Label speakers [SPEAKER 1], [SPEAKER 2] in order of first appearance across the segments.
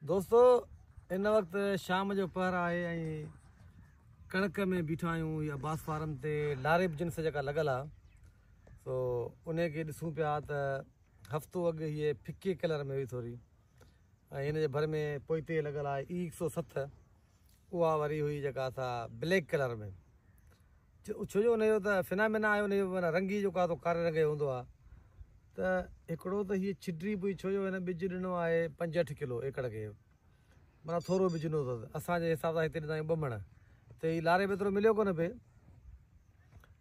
[SPEAKER 1] دوستو هن وقت شام جو پهر آهي ۽ ڪڻڪ ۾ بيٺا آهيون هي عباس فارم تي لاريب جنس جيڪا لڳل آهي سو ان کي ڏسون پيا ته هفتو اڳ هي ڦڪي ڪلر ۾ هئي ٿوري ۽ هن جي ڀر ۾ پوئتي لڳل آهي اي 107 اها وري هئي جيڪا سا بليڪ ڪلر ۾ ڇو جو ان جو ته فنامينا آهي ان جو معنيٰ رنگ ئي جيڪو آهي سو ڪاري رنگ جو هوندو آهي ته هڪڙو ته هيء ڇڊري به هئي ڇو جو هن ٻج ڏنو آهي 65 ڪلو ايڪڙ کي معنيٰ ٿورو ٻج ڏنو اٿس اسان جي حساب سان هتي ڏنا آهيون 2 مڻ ته هي لاري به ايترو مليو ڪونه پئي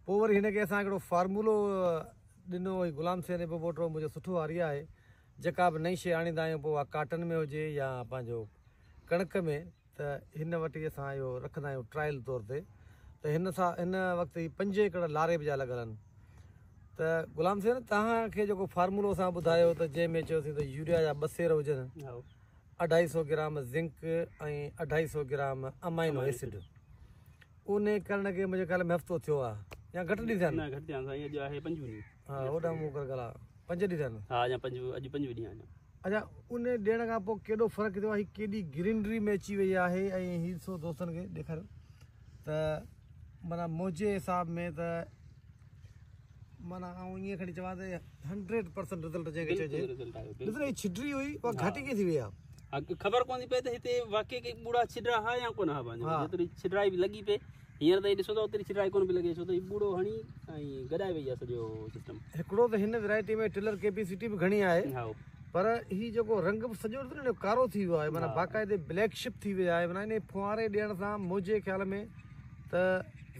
[SPEAKER 1] پوء وري هن کي اسان هڪڙو فارمولو ڏنو هي غلام حسين ابوپوٽو منهنجو سٺو هاري آهي جيڪا به نئين شيء آڻيندا آهيون پوء اها ڪاٽن ۾ هجي يا پنهنجو ڪڻڪ ۾ ته هن وٽ ئي اسان اهو رکندا آهيون ٽرائل طور تي ته هن سان هن وقت هي 5 ايڪڙ لاريب جا لڳل آهن ته غلام حسين توهان کي جيڪو فارمولو اسان ٻڌايو ته جنهن ۾ چيوسين ته يوريا جا 2 سير هجن 250 gram zinc ۽ 250 gram amino acid ان ڪرڻ کي منهنجي خيال ۾ هفتو ٿيو آهي يا گهٽ ڏينهن ٿيا آهن.
[SPEAKER 2] نه گهٽ ٿيا آهن سائين اڄ آهي پنجون ڏينهن.
[SPEAKER 1] ها اوڏانهن مون ڪر ڳالهه 5 ڏينهن ٿيا آهن.
[SPEAKER 2] ها اڃا پنج اڄ پنجون ڏينهن آهي.
[SPEAKER 1] اڇا ان ڏيڻ کان پوء ڪيڏو فرق ٿيو آهي ڪيڏي گرينري ۾ اچي وئي آهي ۽ هي ڏسو دوستن کي ڏيکاريو ته معنيٰ منهنجي حساب ۾ ته معنيٰ آئون ائين کڻي چوان ته 100% رزلٽ جنهن کي چئجي ڏس نه هي ڇڊري هئي اها گهاٽي ڪيئن ٿي وئي
[SPEAKER 2] آهي خبر ڪون ٿي پئي ته هتي واقعي ڪي ٻوڙا ڇڊرا ها يا ڪونه ها پنهنجو جيتري ڇڊرائي به لڳي پئي هينئر ته ڏسو ته اوتري ڇڊرائي ڪونه پئي لڳي ڇو ته هي ٻوڙو هڻي ۽ گڏائي وئي آهي سڄو سسٽم.
[SPEAKER 1] هڪڙو ته هن ورائٽي ۾ ٽلر ڪيپيسٽي به گهڻي آهي پر هي جيڪو رنگ به سڄو ڏسو نه ڪارو ٿي ويو آهي معنيٰ باقاعدي بليڪ شپ ٿي وئي آهي معنيٰ انهي ڦوهاري ڏيڻ سان منهنجي خيال ۾ ته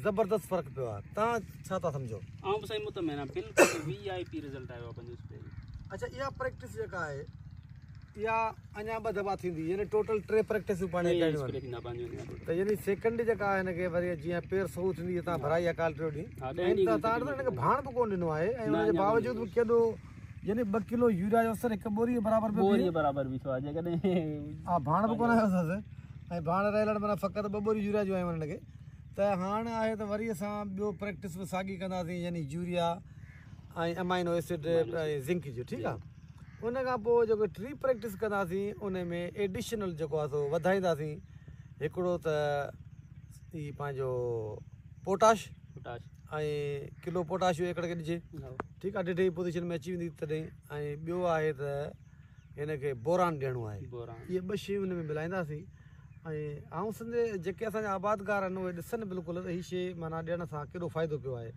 [SPEAKER 1] زبردست فرق پيو آهي توهان ڇا ٿا سمجهو؟
[SPEAKER 2] آئون به سائين مطمئن آهيان بلڪل وي آء پي رزلٽ آيو آهي پنهنجو اسپري جو.
[SPEAKER 1] اڇا اها پريڪٽس جيڪا آهي اها اڃا ٻه دفعا ٿيندي يعني ٽوٽل ٽي پريڪٽسون پاڻ کي ڪرڻيون آهن ته يعني سيڪنڊ جيڪا آهي هن کي وري جيئن پير سهو ٿيندي هتان ڀرائي آهي ڪالهه ٽيون ڏينهن ۽ تان هن کي ڀاڻ به ڪونه ڏنو آهي ۽ ان جي باوجود به ڪيڏو يعني 2 ڪلو يوريا جو اثر هڪ ٻوري برابر
[SPEAKER 2] پيو ٻوري برابر بيٺو آهي جيڪڏهن
[SPEAKER 1] ها ڀاڻ به ڪونه آيو اٿس ۽ ڀاڻ رهيل معنيٰ فقط 2 ٻوريون يوريا جون آيون هن کي ته هاڻ آهي ته وري اسان ٻيو پريڪٽس به ساڳي ڪنداسين يعني يوريا ۽ امائنو ايسڊ ۽ زنڪ جو ٺيڪ آهي ان کان پوء جيڪو ٽي پريڪٽس ڪنداسين ان ۾ ايڊيشنل جيڪو آهي سو وڌائينداسين هڪڙو ته هي پنهنجو پوٽاش پوٽاش ۽ ڪلو پوٽاش جو ايڪڙ کي ڏجي ٺيڪ آهي ڊيڍي پوزيشن ۾ اچي ويندي تڏهن ۽ ٻيو آهي ته هن کي بوران ڏيڻو آهي اهي ٻه شيون هن ۾ ملائينداسين ۽ آئون سمجهي جيڪي اسان جا آبادگار آهن اهي ڏسن بلڪل هي شي معنيٰ ڏيڻ سان ڪيڏو فائدو پيو آهي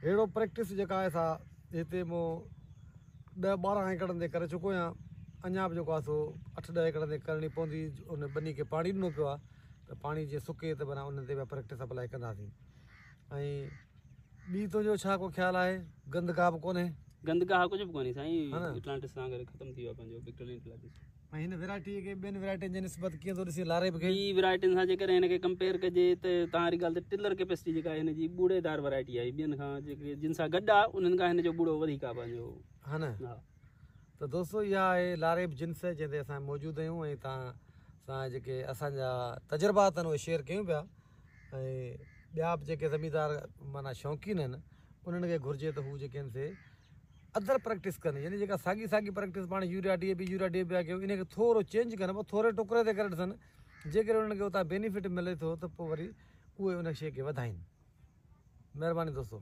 [SPEAKER 1] اهڙو پريڪٽس جيڪا آهي سا هتي مون 10 12 ايڪڙن تي ڪري چڪو آهيان اڃا به جيڪو آهي سو 8 10 ايڪڙن تي ڪرڻي پوندي ان ٻني کي پاڻي ڏنو پيو آهي ته پاڻي جيئن سڪي ته معنيٰ انهن تي به پريڪٽس اپلائي ڪنداسين ۽ ٻي تنهنجو ڇا ڪو خيال آهي گند گاهه به ڪونهي؟
[SPEAKER 2] گند گاهه ڪجهه به ڪونهي سائين اٽلانٽس سان گڏ ختم ٿي ويو آهي پنهنجو وڪٽرلين اٽلانٽس.
[SPEAKER 1] ۽ هن ورائٽي کي ٻين ورائٽين جي نسبت ڪيئن ٿو ڏسين لاريب کي؟
[SPEAKER 2] ٻي ورائٽين سان جيڪڏهن هن کي ڪمپيئر ڪجي ته توهان واري ڳالهه ته ٽلر ڪيپيسٽي جيڪا آهي هن جي ٻوڙيدار ورائٽي آهي ٻين کان جيڪي جن سان گڏ آهي انهن کان هن جو ٻوڙو وڌيڪ آهي پنهنجو.
[SPEAKER 1] ها نه
[SPEAKER 2] ها.
[SPEAKER 1] ته دوستو اها آهي لاريب جنس جنهن تي اسان موجود آهيون ۽ توهان سان جيڪي اسان جا تجربات آهن اهي شيئر ڪيون پيا ۽ ٻيا به جيڪي زميندار معنيٰ شوقين آهن انهن کي گهرجي ته هو جيڪي آهن سي ادر پريڪٽس ڪن يعني جيڪا ساڳي ساڳي پريڪٽس پاڻ urea D A P urea D A P پيا ڪيون ان کي ٿورو چينج ڪن پوء ٿوري ٽڪري تي ڪري ڏسن جيڪڏهن انهن کي اتان بينيفٽ ملي ٿو ته پوء وري اهي ان شيء کي وڌائين مهرباني دوستو.